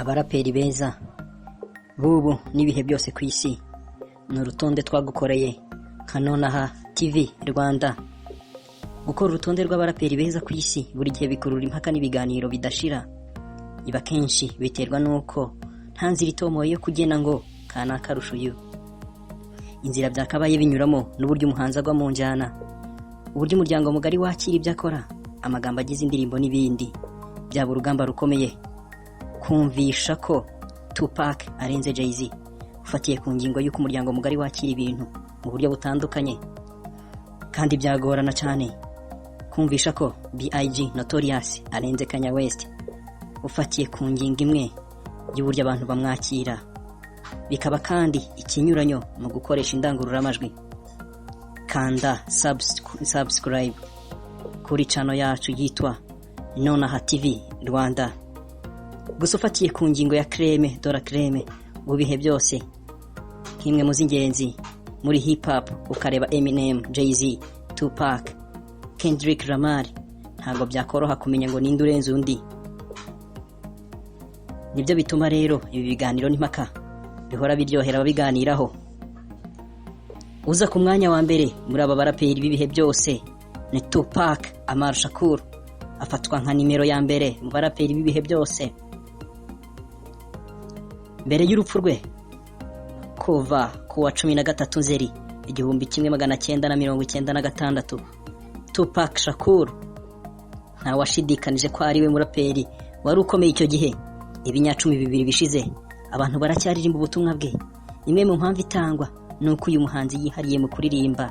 Abaraperi beza b'ubu n'ibihe byose ku isi ni urutonde twagukoreye nka Nonaha TV Rwanda. Gukora urutonde rw'abaraperi beza ku isi buri gihe bikurura impaka n'ibiganiro bidashira. Ibi akenshi biterwa n'uko nta nzira itomoye yo kugena ngo kanaka arusha uyu. Inzira byakabaye binyuramo n'uburyo umuhanzi agwa mu njyana, uburyo umuryango mugari wakira ibyo akora, amagambo agize indirimbo n'ibindi. Byaba urugamba rukomeye kumvisha ko Tupac arenze Jay-Z, ufatiye ku ngingo y'uko umuryango mugari wakira ibintu mu buryo butandukanye, kandi byagorana cyane kumvisha ko B.I.G Notorious arenze Kanye West, ufatiye ku ngingo imwe y'uburyo abantu bamwakira. Bikaba kandi ikinyuranyo mu gukoresha indangururamajwi. Kanda subscribe kuri channel yacu yitwa Nonaha TV Rwanda. Gusa ufatiye ku ngingo ya crème de la crème mu bihe byose, nk'imwe mu z'ingenzi muri hip hop, ukareba Eminem, Jay-Z, Tupac, Kendrick Lamar, ntabwo byakoroha kumenya ngo ninde urenze undi. Nibyo bituma rero ibi biganiro n'impaka bihora biryohera ababiganiraho. Uza ku mwanya wa mbere muri aba baraperi b'ibihe byose ni Tupac Amaru Shakur, afatwa nka nimero ya mbere mu baraperi b'ibihe byose. Mbere y'urupfu rwe, kuva ku wa 13 Nzeri 1996, Tupac Shakur ntawashidikanije ko ari we muraperi wari ukomeye icyo gihe. Ibinyacumi 2 bishize, abantu baracyaririmba ubutumwa bwe. Imwe mu mpamvu itangwa ni uko uyu muhanzi yihariye mu kuririmba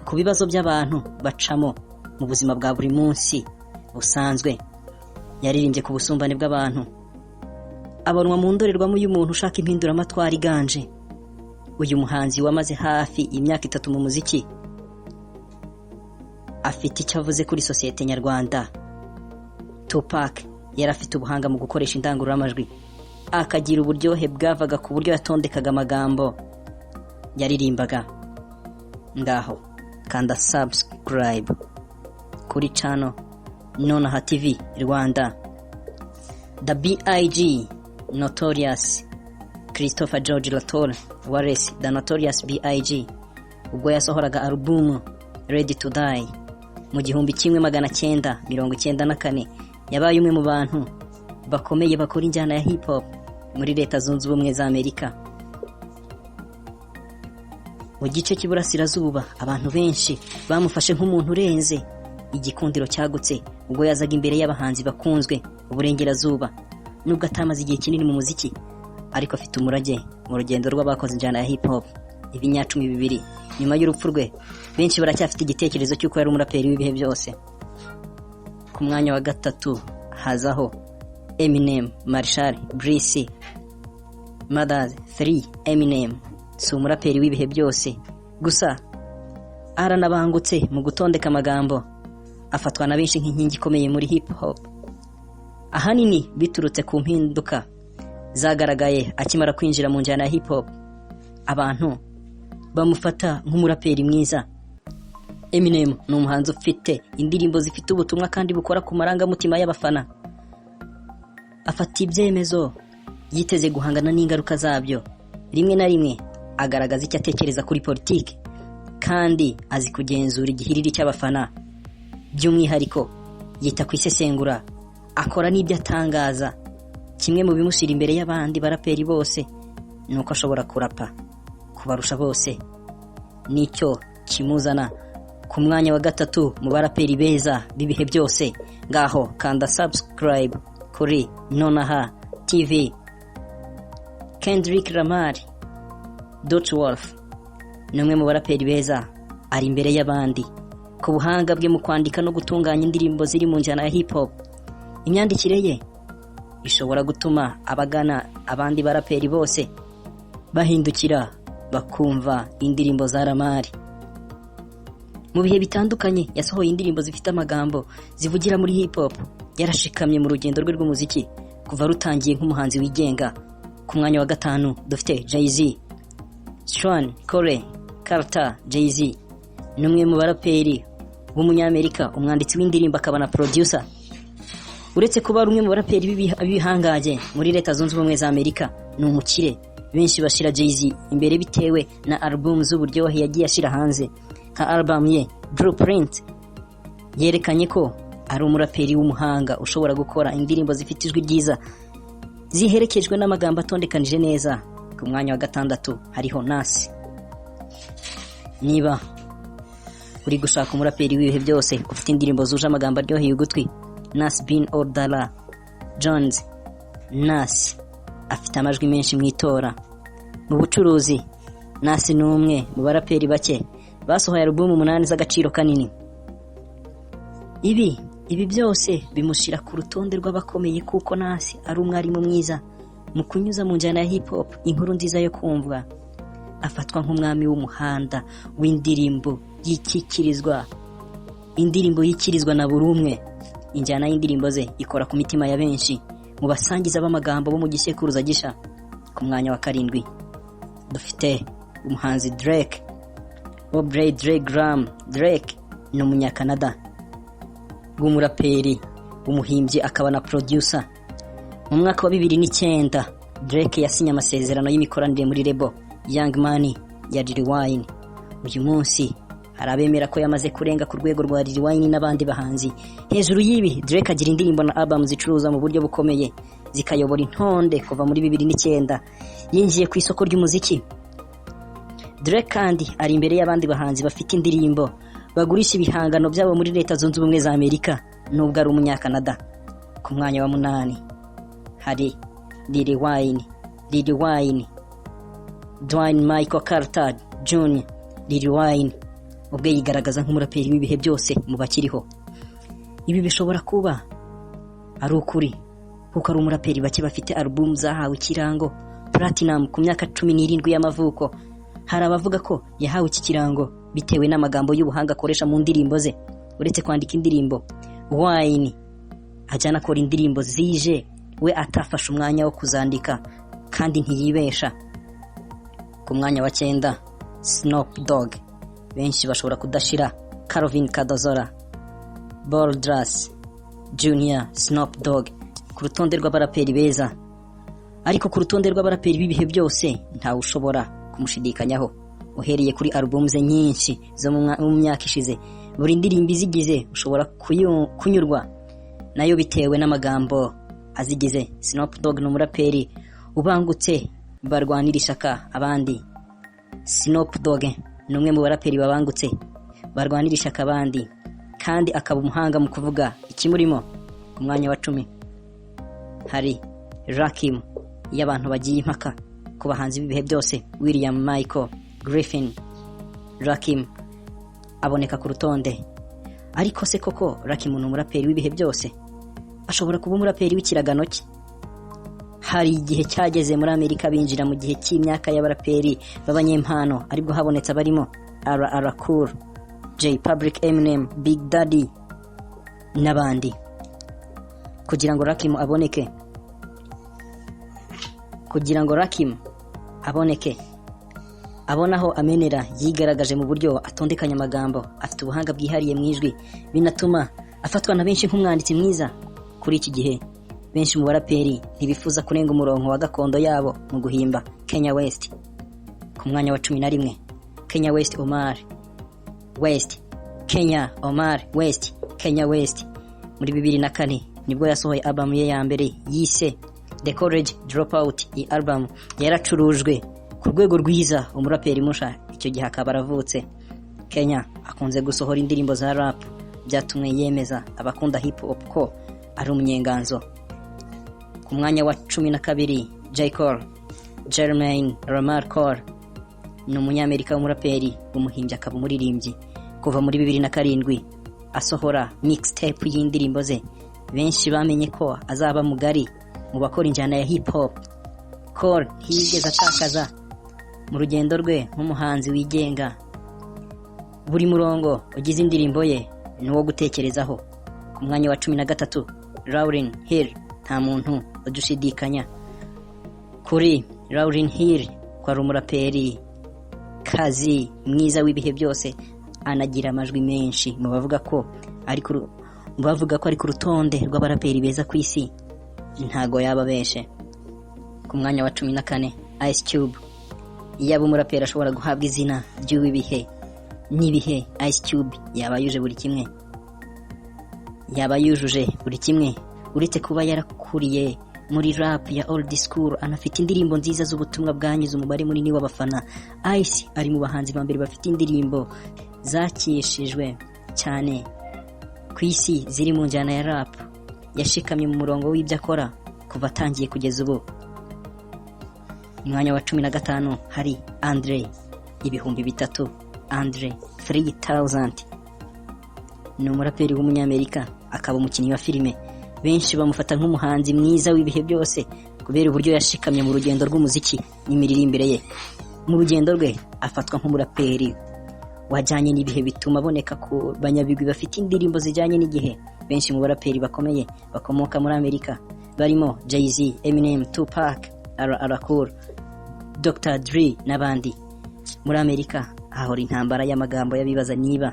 ku bibazo by'abantu bacamo mu buzima bwa buri munsi busanzwe. Yaririmbye ku busumbane bw'abantu, abonwa mu ndorerwamo y'umuntu ushaka impinduramatwara iganje. Uyu muhanzi wamaze hafi imyaka 3 mu muziki afite icyo avuze kuri sosiyete nyarwanda. Tupac yari afite ubuhanga mu gukoresha indangururamajwi, akagira uburyohe bwavaga ku buryo yatondekaga amagambo yaririmbaga. Ngaho kanda subscribe kuri channel Nonaha TV Rwanda. The B.I.G Notorious Christopher George Latore Wallace, The Notorious B.I.G, ubwo yasohoraga alubumu Ready to Die mu 1994, yabaye umwe mu bantu bakomeye bakora injyana ya hip hop muri Leta Zunze Ubumwe za Amerika. Mu gice cy'iburasirazuba, abantu benshi bamufashe nk'umuntu urenze. Igikundiro cyagutse ubwo yazaga imbere y'abahanzi bakunzwe mu burengerazuba. Nubwo atamaze igihe kinini mu muziki, ariko afite umurage mu rugendo rw'abakoze injyana ya hip hop. Ibinyacumi 2 nyuma y'urupfu rwe, benshi baracyafite igitekerezo cy'uko yari umuraperi w'ibihe byose. Ku mwanya wa gatatu hazaho Eminem Marshall Bruce Mathers 3. Eminem si umuraperi w'ibihe byose gusa, aranabangutse mu gutondeka amagambo. Afatwa na benshi nk'inkingi ikomeye muri hip hop, ahanini biturutse ku mpinduka zagaragaye akimara kwinjira mu njyana ya hip hop. Abantu bamufata nk'umuraperi mwiza. Eminem ni umuhanzi ufite indirimbo zifite ubutumwa kandi bukora ku marangamutima y'abafana. Afata ibyemezo yiteze guhangana n'ingaruka zabyo. Rimwe na rimwe agaragaza icyo atekereza kuri politiki, kandi azi kugenzura igihiriri cy'abafana. By'umwihariko yita ku isesengura akora n'ibyo atangaza. Kimwe mu bimushyira imbere y'abandi baraperi bose ni uko ashobora kurapa kubarusha bose. Nicyo kimuzana ku mwanya wa gatatu mu baraperi beza b'ibihe byose. Ngaho kanda subscribe kuri Nonaha TV. Kendrick Lamar Duckworth ni umwe mu baraperi beza, ari imbere y'abandi ku buhanga bwe mu kwandika no gutunganya indirimbo ziri mu njyana ya hip hop. Imyandikire ye ishobora gutuma abagana abandi baraperi bose bahindukira bakumva indirimbo za Lamar. Mu bihe bitandukanye yasohoye indirimbo zifite amagambo zivugira muri hip hop. Yarashikamye mu rugendo rwe rw'umuziki kuva rutangiye nk'umuhanzi wigenga. Ku mwanya wa gatanu dufite Jay-Z. Sean Corey Carter Jay-Z ni umwe mu baraperi w'umunyamerika, umwanditsi w'indirimbo akaba na producer. Uretse kuba ari umwe mu baraperi b'ibihangange muri Leta Zunze Ubumwe za Amerika, ni umukire. Benshi bashira Jay-Z imbere bitewe na album z'uburyohe yagiye ashyira hanze, nka album ye Blueprint yerekanye ko ari umuraperi w'umuhanga ushobora gukora indirimbo zifite ijwi ryiza ziherekejwe n'amagambo atondekanije neza. Ku mwanya wa gatandatu hariho Nas. Niba uri gushaka umuraperi w'ibihe byose ufite indirimbo zuje amagambo aryoheye ugutwi, Nas bin Abdullah Jones Nas afite amajwi menshi mu itora. Mu bucuruzi, Nas ni umwe mu baraperi bake basohoye alubumu umunani z'agaciro kanini. Ibi byose bimushyira ku rutonde rw'abakomeye, kuko Nas ari umwarimu mwiza mu kunyuza mu njyana ya hip hop inkuru nziza yo kumvwa. Afatwa nk'umwami w'umuhanda w'indirimbo yikikirizwa, indirimbo yikirizwa na buri umwe. Injyana y'indirimbo ze ikora ku mitima ya benshi mu basangiza b'amagambo bo mu gisekuruza gisha. Ku mwanya wa karindwi dufite umuhanzi Drake. Aubrey Drake Graham Drake ni Umunyakanada w'umuraperi, umuhimbyi akaba na producer. Mu mwaka wa 2009 Drake yasinye amasezerano y'imikoranire muri label Young Money ya Lil Wayne. Uyu munsi hari abemera ko yamaze kurenga ku rwego rwa Lil Wayne n'abandi bahanzi. Hejuru y'ibi, Drake agira indirimbo na album zicuruza mu buryo bukomeye, zikayobora intonde kuva muri 2009 yinjiye ku isoko ry'umuziki. Drake kandi ari imbere y'abandi bahanzi bafite indirimbo bagurisha ibihangano byabo muri Leta Zunze Ubumwe za Amerika, nubwo ari Umunyakanada. Ku mwanya wa munani hari Lil Wayne. Lil Wayne, Dwayne Michael Carter Jr. Lil Wayne ubwe yigaragaza nk'umuraperi w'ibihe byose mu bakiriho. Ibi bishobora kuba ari ukuri kuko ari umuraperi bake bafite album zahawe ikirango platinum ku myaka 17 y'amavuko. Hari abavuga ko yahawe iki kirango bitewe n'amagambo y'ubuhanga akoresha mu ndirimbo ze. Uretse kwandika indirimbo, Wayne ajya anakora indirimbo zije we atafashe umwanya wo kuzandika, kandi ntiyibesha. Ku mwanya wa cyenda, Snoop Dogg. Benshi bashobora kudashira Calvin Kadozola Baldras Jr. Snoop Dogg ku rutonde rw'abaraperi beza, ariko ku rutonde rw'abaraperi b'ibihe byose ntawe ushobora kumushidikanyaho. Uhereye kuri album ze nyinshi zo mu myaka ishize, buri ndirimbo izigize ushobora kunyurwa nayo bitewe n'amagambo azigize. Snoop Dogg ni umuraperi ubangutse barwanira ishyaka abandi. Snoop Dogg ni umwe mu baraperi babangutse barwanira ishyaka abandi, kandi akaba umuhanga mu kuvuga ikimurimo. Ku mwanya wa 10 hari Rakim. Iyo abantu bagiye impaka ku bahanzi b'ibihe byose, William Michael Griffin Rakim aboneka ku rutonde. Ariko se koko Rakim ni umuraperi w'ibihe byose? Ashobora kuba umuraperi w'ikiragano cye. Hari igihe cyageze muri Amerika binjira mu gihe cy'imyaka y'abaraperi b'abanyempano, aribwo habonetse abarimo RR Cool J Public, Eminem, Big Daddy n'abandi. Kugira ngo Rakim aboneke abona aho amenera, yigaragaje mu buryo atondekanya amagambo. Afite ubuhanga bwihariye mu ijwi, binatuma afatwa na benshi nk'umwanditsi mwiza. Kuri iki gihe benshi mu baraperi ntibifuza kurenga umurongo wa gakondo yabo mu guhimba. Kanye West ku mwanya wa 11. Kanye West Omar West, Kanye Omar West, Kanye West muri 2004 nibwo yasohoye album ye ya mbere yise The College Dropout. Iyi album yaracurujwe ku rwego rwiza, umuraperi musha icyo gihe akaba aravutse. Kanye akunze gusohora indirimbo za rap, byatumye yemeza abakunda hip hop ko ari umunyenganzo. Ku mwanya wa 12, J Cole. Jermaine Lamar Cole ni Umunyamerika w'umuraperi, umuhimbyi akaba umuririmbyi. Kuva muri 2007 asohora mixtape y'indirimbo ze, benshi bamenye ko azaba mugari mu bakora injyana ya hip hop. Cole ntiyigeze atakaza mu rugendo rwe nk'umuhanzi wigenga. Buri murongo ugize indirimbo ye ni uwo gutekerezaho. Ku mwanya wa 13, Lauryn Hill. Nta muntu udushidikanya kuri Lauryn Hill ko ari umuraperi kazi mwiza w'ibihe byose, anagira amajwi menshi mu bavuga ko ari Bavuga ko ari ku rutonde rw'abaraperi beza ku isi, ntago yaba abeshe. Ku mwanya wa 14, Ice Cube. Yaba umuraperi ashobora guhabwa izina ry'uw'ibihe n'ibihe, Ice Cube yaba yuje buri kimwe, yaba yujuje buri kimwe. Uretse kuba yarakuriye muri rap ya old school, anafite indirimbo nziza z'ubutumwa bwanyuze umubare munini w'abafana. Ice ari mu bahanzi ba mbere bafite indirimbo zakishijwe cyane ku isi ziri mu njyana ya rap. Yashikamye mu murongo w'ibyo akora kuva atangiye kugeza ubu. Umwanya wa 15 hari Andre 3000. Andre 3000 ni umuraperi w'Umunyamerika, akaba umukinnyi wa filime. Benshi bamufata nk'umuhanzi mwiza w'ibihe byose kubera uburyo yashikamye mu rugendo rw'umuziki n'imiririmbire ye. Mu rugendo rwe afatwa nk'umuraperi wajyanye n'ibihe, bituma aboneka ku banyabigwi bafite indirimbo zijyanye n'igihe. Benshi mu baraperi bakomeye bakomoka muri Amerika barimo Jay-Z, Eminem, Tupac, LL Cool, Dr. Dre n'abandi. Muri Amerika hahora intambara y'amagambo y'abibaza niba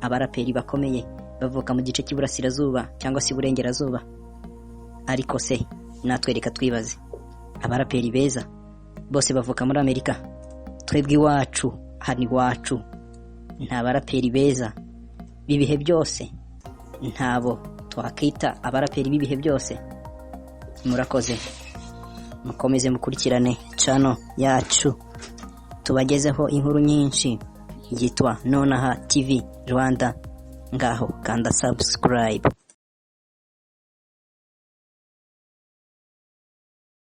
abaraperi bakomeye bavuka mu gice cy'Iburasirazuba cyangwa se Iburengerazuba. Ariko se natwe reka twibaze, abaraperi beza bose bavuka muri Amerika? Twebwe iwacu, hano iwacu, nta baraperi beza b'ibihe byose? Ntabo twakita abaraperi b'ibihe byose? Murakoze, mukomeze mukurikirane channel yacu, tubagezeho inkuru nyinshi, yitwa Nonaha TV Rwanda. Ngaho kanda subscribe.